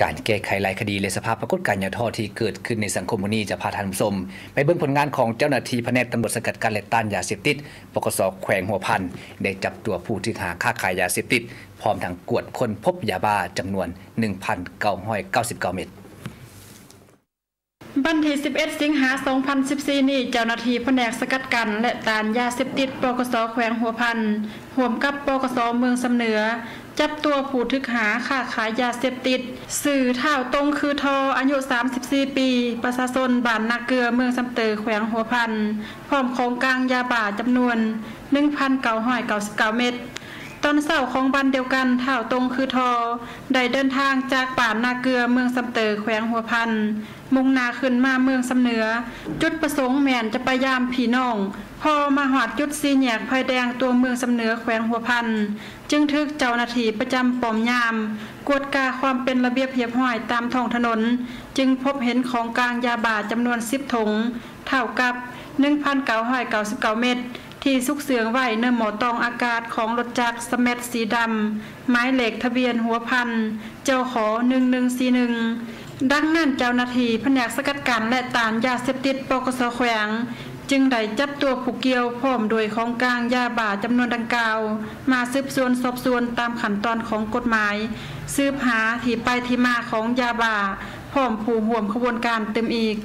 ການແກ້ໄຂຫຼາຍຄະດີ ແລະ ສະພາບປາກົດການຫຍໍ້ທໍ້ທີ່ເກີດຂຶ້ນໃນສັງຄົມມື້ນີ້ ຈະພາທ່ານຜູ້ຊົມໄປເບິ່ງຜົນງານຂອງເຈົ້າໜ້າທີ່ພະແນກຕຳຫຼວດສະກັດກັ້ນ ແລະ ຕ້ານຢາເສບຕິດ ປກສ ແຂວງຫົວພັນ ໄດ້ຈັບຕົວຜູ້ຖືກຫາຄ້າຂາຍຢາເສບຕິດ ພ້ອມທັງກວດຄົ້ນພົບຢາບ້າຈຳນວນ ໜຶ່ງພັນເກົ້າຮ້ອຍເກົ້າສິບເກົ້າເມັດ. ວັນທີສິບເອັດ ສິງຫາ ສອງພັນສິບສີ່ນີ້, ເຈົ້າໜ້າທີ່ພະແນກສະກັດກັ້ນ ແລະ ຕ້ານຢາເສບຕິດ ປກສ ແຂວງຫົວພັນ ຮ່ວມກັບ ປກສ ເມືອງຊຳເໜືອ ຈັບຕົວຜູ້ຖືກຫາຄ້າຂາຍຢາເສບຕິດ ຊື່ ທ້າວ ຕົງ ຄືທໍ່ ອາຍຸ ສາມສິບສີ່ປີ, ປະຊາຊົນບ້ານນາເກືອ ເມືອງຊຳເຕີ ແຂວງຫົວພັນ ພ້ອມຂອງກາງຢາບ້າຈຳນວນ ໜຶ່ງພັນເກົ້າຮ້ອຍເກົ້າສິບເກົ້າເມັດ. ຕອນເຊົ້າຂອງວັນດຽວກັນ, ທ້າວ ຕົງ ຄືທໍ່ ໄດ້ເດີນທາງຈາກບ້ານນາເກືອ ເມືອງຊຳເຕີ ແຂວງຫົວພັນ ມຸ່ງໜ້າຂຶ້ນມາເມືອງຊຳເໜືອ, ຈຸດປະສົງແມ່ນຈະໄປຢາມພີ່ນ້ອງ. ພໍມາຮອດຈຸດສີ່ແຍກໄຟແດງຕົວເມືອງຊຳເໜືອ ແຂວງຫົວພັນ ຈຶ່ງຖືກເຈົ້າໜ້າທີ່ປະຈຳປ້ອມຍາມກວດກາຄວາມເປັນລະບຽບຮຽບຮ້ອຍຕາມທ້ອງຖະໜົນ, ຈຶ່ງພົບເຫັນຂອງກາງຢາບ້າຈຳນວນສິບຖົງ ເທົ່າກັບ ໜຶ່ງພັນເກົ້າຮ້ອຍເກົ້າສິບເກົ້າເມັດ ທີ່ຊຸກເຊື່ອງໄວ້ໃນໝໍ້ຕອງອາກາດຂອງລົດຈັກສະແມັດສີດຳ ໝາຍເລກທະບຽນຫົວພັນ ຈຂ ໜຶ່ງໜຶ່ງສີ່ໜຶ່ງ. ດັ່ງນັ້ນ, ເຈົ້າໜ້າທີ່ພະແນກສະກັດກັ້ນ ແລະ ຕ້ານຢາເສບຕິດ ປກສ ແຂວງ ຈຶ່ງໄດ້ຈັບຕົວຜູ້ກ່ຽວ ພ້ອມດ້ວຍຂອງກາງຢາບ້າຈຳນວນດັ່ງກ່າວ ມາສືບສວນສອບສວນຕາມຂັ້ນຕອນຂອງກົດໝາຍ, ສືບຫາທີ່ໄປທີ່ມາຂອງຢາບ້າ ພ້ອມຜູ້ຮ່ວມຂະບວນການຕື່ມອີກ.